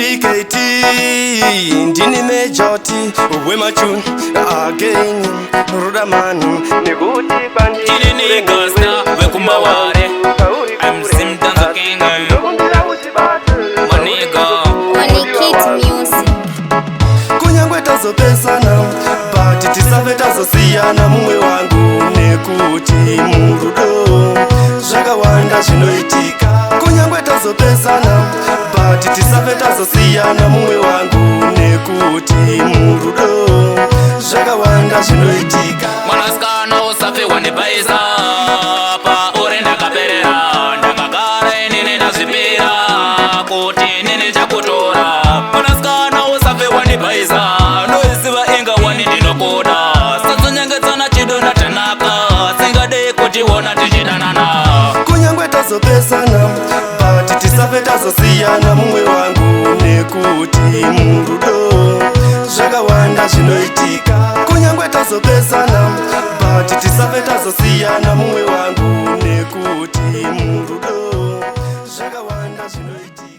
PKT, ndini Major T wemachuni again, Rudaman, nekuti Ndini Gusta wekuMaware. I'm Simdanzo King. Maniga. Onikit Music. Kunyangwe tazopesana, but tisave tazosiyana, mumwe wangu, nekuti murudo zvakawanda zvinoitika. Kunyangwe tazopesana, but tisave tazosiyana, mumwe wangu, nekuti murudo zvakawanda zvinoitika. Mwanasikana, usafe wandipaisa pauri. Ndakaperera, ndakagara inini ndazvipira kuti inini chakutora. Mwanasikana, usafe wandipaisa, noisiva inga wani ndinokuda. Sadzonyengedzana chido natanaka, singadei kutiona tichidanana. Kunyangwe tazopesana, but tisave tazosiyana, mumwe wangu, nekuti murudo zvakawanda zvinoitika. Kunyangwe tazopesana, but tisave tazosiyana, mumwe wangu, nekuti murudo zvakawanda zvinoitika.